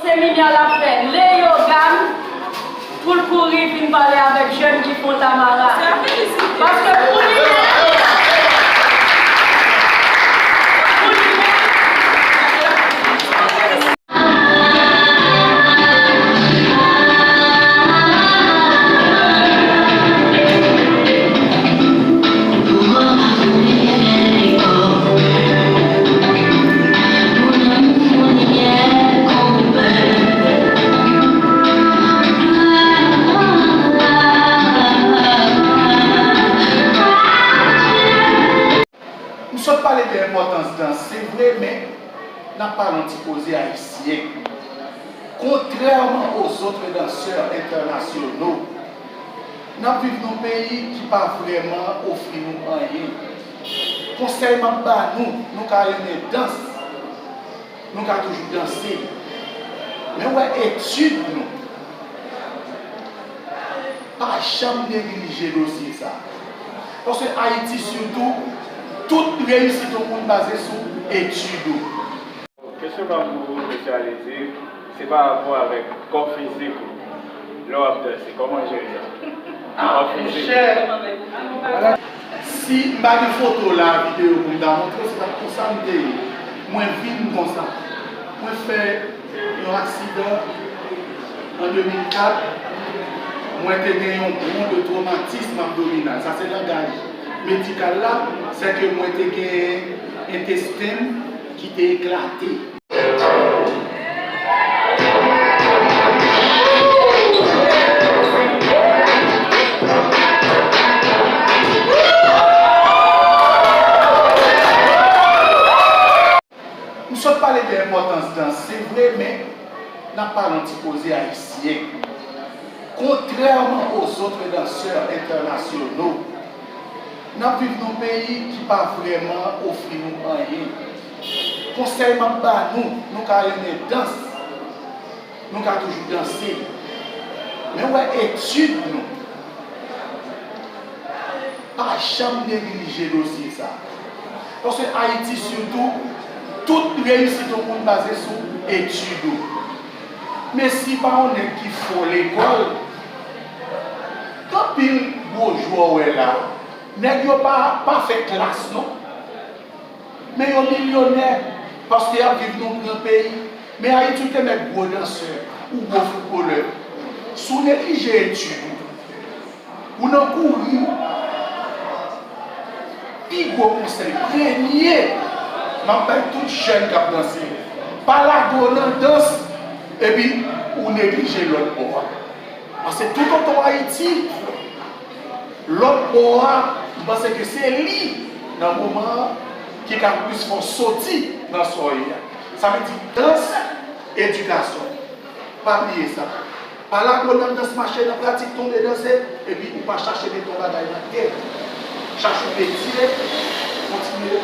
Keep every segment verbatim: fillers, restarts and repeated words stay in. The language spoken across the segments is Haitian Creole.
Seminè l ap fè Leyogàn pou l kouri vin pale avèk jèn ki Fontamara. Paske pou li menm, pou li menm, M sot pale de enpòtans dans, se vre, men n ap pale yon ti koze ayisyen. Contrairement aux autres danseurs internationaux, n ap viv nan yon peyi ki pa vrèman ofri nou anyen. Konsèy m ap ba nou, nou ka renmen dans, nou ka toujou danse. Men w wè etid nou, pa janm neglije dosye sa. Paske Ayiti sitou, tout reyisit yon moun baze sou etid ou. Kesyon pa m pou ou, mesye Alexis, se pa rapò avèk kò fizik ou. Lè w ap danse, kòman w jere sa? Kò fizik. Si m pa gen foto la, videyo pou m ta montre w, se pa t konsa m te ye. Mwen vin konsa. Mwen fè yon aksidan an de mil kat. Mwen te gen yon bon de twomatism abdominal. Sa se langaj medikal la, se ke mwen te gen entesten m ki te eklate. M sot pale de enpòtans dans, se vre, men n ap pale yon ti koze ayisyen. Contrairement aux autres danseurs internationaux, n ap viv nan yon peyi ki pa vrèman ofri nou anyen. Konsèy m ap ba nou, nou ka renmen dans, nou ka toujou danse. Men w wè etid nou, pa janm neglije dosye sa. Paske Ayiti sitou, tout reyisit yon moun baze sou etid ou. Men si pa yon nèg ki fò lekòl, gen anpil gwo jwè w wè la, nèg yo pa, pa fè klas non. Men yo milyonè, paske y ap viv nan yon gran peyi. Men Ayiti, ou te mèt gwo dansè, ou gwo foutbolè. Si w neglije etid ou, ou nan kouri, pi gwo konsèy, premye, m ap bay tout jèn k ap danse, pa lage w nan dans, epi ou neglije lòt bò a. Paske toutotan w Ayiti, lòt bò a, m panse ke se li, nan moman an, ki ka plis fè w soti nan sa w ye a. Sa vle di, dans, edikasyon. Pa bliye sa. Pa lage w nan dans, mache nan pratik, tonbe, danse, epi ou pa chache mete yon bagay nan tèt. Chache yon metye, kontinye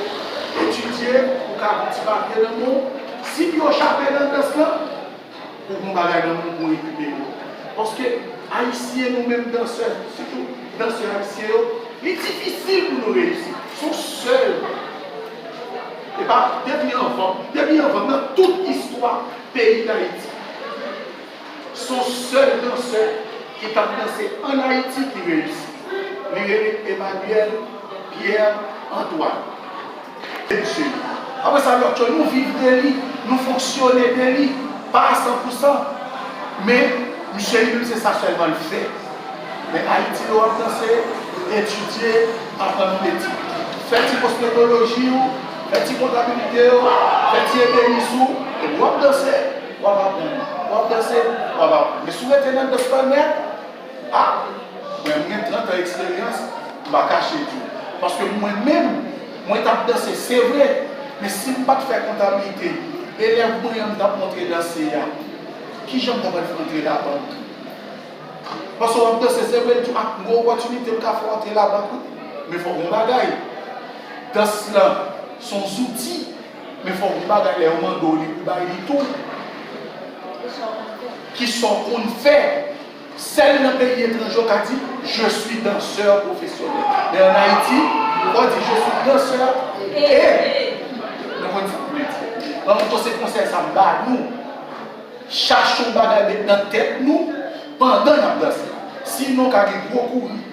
etidye, ou ka gen ti papye nan men w. Si pye w chape nan dans lan, ou gen yon bagay nan men w pou w rekipere w. Paske Ayisyen, nou menm dansè, sitou dansè ayisyen yo, li difisil pou nou reyisi. Se yon sèl. E pa depi anvan, depi anvan, nan tout istwa peyi Dayiti, se yon sèl dansè ki t ap danse ann Ayiti ki reyisi. Li rele Emmanuel Pierre Antoine. E misye, apre sa, lòt yo, nou viv de li, nou fonksyone de li, pa a san pou san. Men, misye li menm, se sa sèlman l fè. Men Ayiti, lè w ap danse, etidye, aprann yon metye. Fè ti kosmetoloji w, fè ti kontabilite w, fè ti ebenis ou, epi w ap danse, w ap aprann. W ap danse, w ap aprann. Men si w rete nan dans lan nèt, a, mwen, m gen trant an eksperyans, m pa kache di w. Paske mwen menm, mwen t ap danse, se vre, men si m pa t fè kontabilite, elèv mwen an m t ap montre danse a, kijan m ta pral fè antre labank? Paske w ap danse, se vre, l di w, a, m gen opòtinite, m ka fè w antre labank, wi. Men fòk w gen yon bagay. Dans lan, se yon zouti. Men fòk w gen yon bagay, lè yo mande w li, ou bay li tou. Kisa w konn fè? Sèl nan peyi etranje, w ka di, je suis danseur professionnel. Men ann Ayiti, w di, je suis danseur et. Nou konn sa m vle di. Donk, se konsèy sa m ba nou. Chache yon bagay met nan tèt nou pandan n ap danse. Sinon, ka gen gwo kouri.